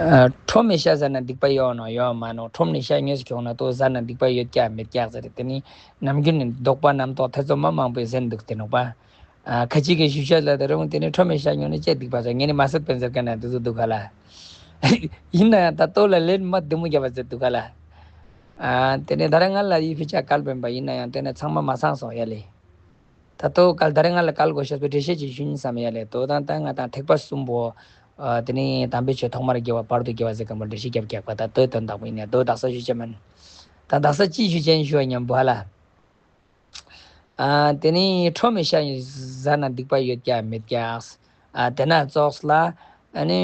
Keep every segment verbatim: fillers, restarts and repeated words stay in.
ཁྲོམ་ནས་ཤ་ཟ་ན་སྡིག་པ་ཡོད་ནོ་ཡོད་མ་ནོ། ཁྲོམ་ནས་ཤ་ཉོས་ཁྱོང་ན་ལྟོ་ཟ་ན་སྡིག་པ་ཡོད་ཀྱག་མེད་ཀྱག་ཟེར་ཏེ་ནི་ནམ་རྒྱུན་ནས་དོགས་པ་རྣམ་རྟོག་ཐེ་ཚོམ་མ་མང་པོས་ཟིན་འདུག་སྟེ་ནོག་པ། ཁ་ཅིག་གིས་ཞུ་ཤ་ལ་དེ་རུང་དེ་ནི་ཁྲོམ་ནས་ཤ་ཉོས་ནས་ཅི་སྡིག་པ་ཟ། ངས་ནི་མ་བསད་པའི་ཟེར་མཁན་ན་དེ་ཚོ་འདུག་ག་ལ། ཡིན་ན་ཡང་ད་ལྟོ་ལ་ལན་མ་བདེ་མོ་བརྒྱབ་པ་ཟེར་འདུག་ག་ལ། དེ་ནས་ད་རེས་ང་ལ་ཡི་ཕི་ཆ་གལ་པན་པ་ཡིན་ན་ཡང་དེ་ནས་ཚང་མ་མ་ཚང་སོང་ཡ་ལེ། ད་ལྟོ་གལ་ད་རེས་ང་ལ་གལ་དགོས་ཤེས་པའི་འགྲེལ་བཤད་ཅིག་ཞུ་ཡིན་བསམ་ཡ་ལེ། དོ་དང་ད་ང་དང་ཐེག་པ་གསུམ་པོ། དེ་ནས་དམ་པའི་ཆོས་ཐོག་མར་དགེ་བ་བར་དུ་དགེ་བ་ཟེར་མཁན་པོ་འགྲེལ་བཤད་རྒྱབ་རྒྱག་པ་ད་ལྟོའི་དོན་དག་པོ་ཡིན་ནས་དོ་དག་ས་ཞུ་ཅེ་མིན། ད་དག་ས་ཅི་ཞུ་ཅན་ཞུ་བ་མཉམ་པོ་ཧ་ལ། དེ་ནས་ཁྲོམ་ནས་ཤ་ཟ་ན་སྡིག་པ་ཡོད་ཀྱག་མེད་ཀྱག་དེ་ན་ཙོགས་ལ། ཨ་ནི་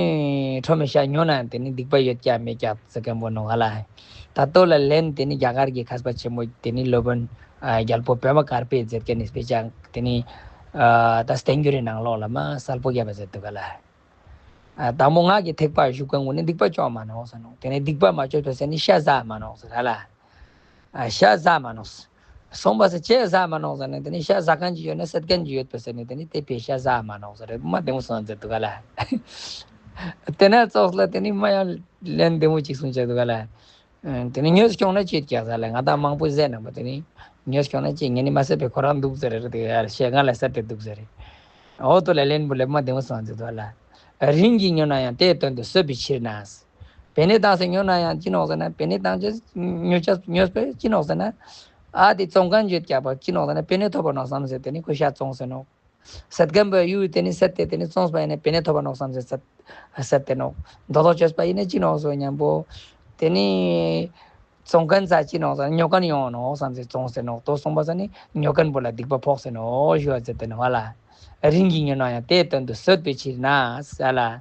ཁྲོམ་ནས་ཤ་ཉོ་ན་དེ་ནི་སྡིག་པ་ཡོད་ཀྱག་མེད་ཀྱག་ཟེར་མཁན་པོ་ནོ་ཧ་ལ། ད་ལྟོ་ལ་ལན་དེ་ནི་རྒྱ་གར་གྱི་མཁས་པ་ཆེན་མོ་དེ་ནི་སློབ་དཔོན་རྒྱལ་པོ་པདྨ་དཀར་པོས་མཛད་མཁན་ནི་དཔེ་ཆ་དེ་ནི་ད་བསྟན་འགྱུར་རི་ནང་ལོགས་ལ་མ་གསལ་པོ་བརྒྱབ་པ་ཟེར་འདུག་ག་ལ། དང་པོ་ང་གི་ཐེག་པ་ཞུགས་མཁན་ཀུན་ནི་སྡིག་པ་བཅོ་མ་ནོག་ཟེར་ནོ། དེ་ནི་སྡིག་པ་མ་བཅོས་པ་ཟེར་ནི་ཤ་ཟ་མ་ནོག་ཟེར་ཧ་ལ། ཤ་ཟ་མ་ནོག་སོང་པ་ཟེར་ཅི་ཟ་མ་ནོག་ཟེར་ནས་དེ་ནི་ཤ་ཟ་མཁན་ཅིག་ཡོད་ན་བསད་མཁན་ཅིག་ཡོད་པ་ཟེར་ནས་དེ་ནི་དེ་བས་ཤ་ཟ་མ་ནོག་ཟེར་རེད་མ་བདེ་མོ་སོང་ཟེར་འདུག་ག་ལ། དེ་ན་ཙོགས་ལ་དེ་ནི་མ་ཡང་ལན་བདེ་མོ་ཅིག་གསུངས་བྱས་འདུག་ག་ལ། དེ་ནི་ཉོས་ཁྱོང་ན་ཅི་ཡོད་ཀྱག་ཟེར་ལ་ང་དང་མང་པོ་ཟས་ན་མ་དེ་ནི་ཉོས་ཁྱོང་ན་ཅི་ངས་ནི་མ་བསད་པའི་ཁོ་རང་འདུག་ཟེར་རེད་དེ་ཡར་ཤ་ང་ལ་བསད་དེ་འདུག་ཟེར་རེད། འོ་དོ་ལ་ལན་བུ་ལེབ་མ་བདེ་མོ་སོང་ཟེར་འདུག་ག་ལ། རིན་གྱིས་ཉོ་ན་ཡང་དེའི་དོན་དུ་གསོད་པའི་ཕྱིར་ན། པེ་ནེ་བཏང་སེ་ཉོ་ན་ཡང་ཅི་ནོག་ཟེར་ན་པེ་ནེ་བཏང་ཅེས་ཉོ་ཅེས་ཉོས་པས་ཅི་ནོག་ཟེར་ན། ཨ་དེ་བཙོང་མཁན་བརྗོད་རྒྱག་པ་ཅི་ནོག་ཟེར་ན་པེ་ནེ་ཐོབ་པ་ནོག་བསམ་སེ་དེ་ནི་ཁོ་ཤ་བཙོང་སེ་ནོག་བསད་མཁན་པ་ཡུལ་དེ་ནི་བསད་དེ་དེ་ནི་བཙོངས་པ་ཡིན་ན་པེ་ནེ་ཐོབ་པ་ནོག་བསམ་སེ་བསད་བསད་དེ་ནོག་མདོ་ལོག་བཅོས་པ་ཡིན་ན་ཅི་ནོག་ཟེར་མཉམ་པོ། དེ་ནི་བཙོང་མཁན་ཚ་ཅི་ནོག་ཟེར་ན་ཉོ་མཁན་ཡོང་ནོག་བསམ་སེ་བཙོངས་སེ་ནོག་དོ་སོང་པ་ས་ནི་ཉོ་མཁན་པོ་ལ་སྡིག་པ་ཕོག་སེ་ནོག་ཞུ་བ་ཟེར་དེ་ནོག་ཧ་ལ། རིན་གྱིས་ཉོ་ན་ཡང་དེའི་དོན་དུ་གསོད་པའི་ཕྱིར་ན་ཟེར་ལ།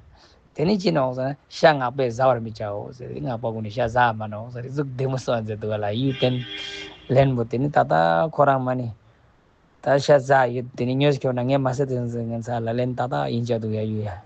དེ་ནི་ཅི་ནོག་ཟེར་ན་ཤ་སྔགས་པས་ཟ་བར་མི་བྱའོ་ཟེར་སྔགས་པ་ཀུན་ནི་ཤ་ཟ་མ་ནོག་ཟེར་གཟུགས་བདེ་མོ་སོང་ཟེར་འདུག་ག་ལ་ཡུལ་བསྟན། ལན་པོ་དེ་ནི་ད་ལྟ་ཁོ་རང་མ་ནི། ད་ཤ་ཟ་ཡོད་དེ་ནི་ཉོས་ཁྱོང་ན་ངས་མ་བསད་དེ་ཟེར་ངན་ཚ་ལ་ལན་ད་ལྟ་ཡིན་ཅག་འདུག་ཡ་ཡུལ་ཡ།